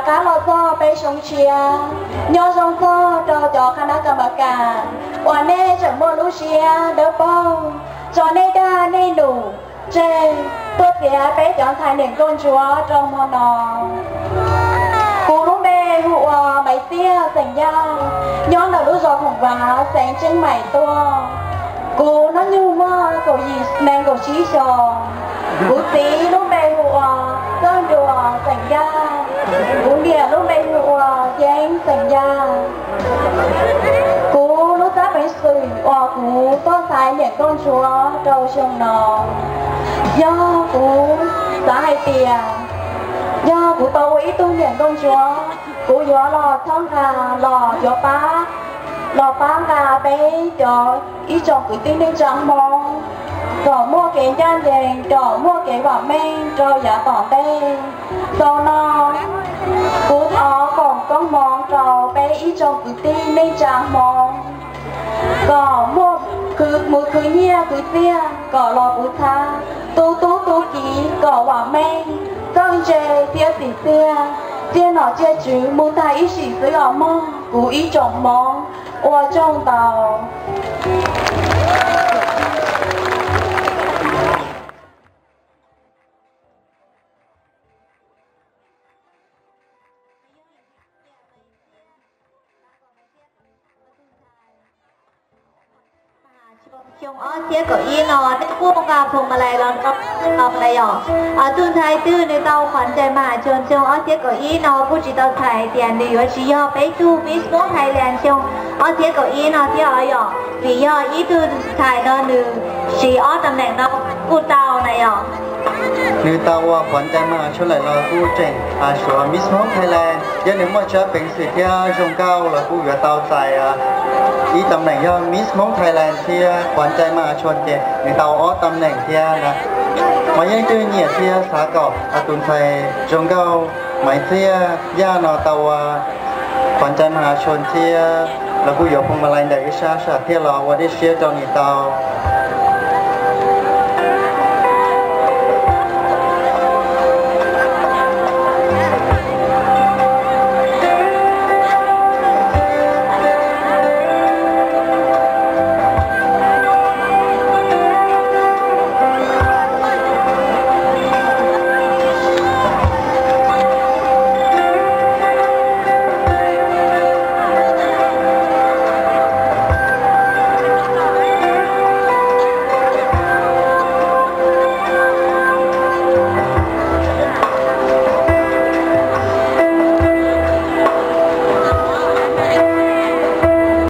Rov qab los txog peb xyoo tshiab, nyob zoo txog rau cov qhab nab kas mas kas uas nej tseem muaj lub siab dawb paug tso nej dag nej num tseg tuaj txiav peb cov ntxhais niam nkauj ntsuab rau hmo no. Kuv lub npe hu ua Maiv Txiaj xeem Yaj, nyob ntawm lub zos Khoom Vav xeev Tseeb Maim tuaj. Kuv hnub nyoog muaj kaum yim nees nkaum tsib xyoos. Kuv txiv lub npe hu ua Txawj Nruas xeem Yaj. Kuv niam lub npe hu ua Yeeb xeem Yaj. Kuv lub txaj peev xwm uas kuv tuaj txais niam nkauj ntsuab rau xyoo no yog kuv xav hais tias yog kuv tau ua ib tug niam nkauj ntsuab, kuv yuav los txhawb nqa, los yuav pab, los pab nqa peb cov ib tsoom kwv tij neej tsa Hmoob kom muaj kev ncaj ncees, kom muaj kev vam meej rau yav tom ntej. Xaus no kuv thov foom koob hmoov rau peb ib tsoom kwv tij neej tsa Hmoob kom muaj, mus khwv nyiaj khwv txiaj kom los puv txhab, tu tub tu kiv kom vam meej, txawj ntse thiab txim txiaj, txiaj nom txiaj tswv mus tag ib sim xwb os mog kuv ib tsoom Hmoob. Ua tsaug ntau. Xyoo ob txhiab kaum ib no nej kuj nqa phoos ma lais los rau no lawm yom. Tus ntxhais twg nws tau qhuas ntxhais mas xyoo, xyoo ob txhiab kaum ib no kuj tsis tau txhais hais tias nws yuav tsis yog peb tug Miss Hmoob Thailand xyoo ob txhiab kaum ib no thiab os yom, vim yog ib tug ntxhais no nws siv ob tam neem no kuj tau na yom. Nws tau ua qhuas ntxhais mas xyoo lawm los kuj tseem suav Miss Hmoob Thailand, yog nws muaj tsab peev xwm thiab zoo nkauj los kuj yuav tau txais ib tam neem yog Miss Hmoob Thailand thiab qhuas ntxhais mas xyoo ces nws tau ob tam neem thiab na. Mas yeej twg nyiam thiab xav kom tus ntxhais zoo nkauj Maiv Txiaj Yaj no tau ua qhuas ntxhais mas xyoo thiab los kuj yuav phoos ma lais ntawm ib sab sam thiaj los ua dej siab rau nws tau.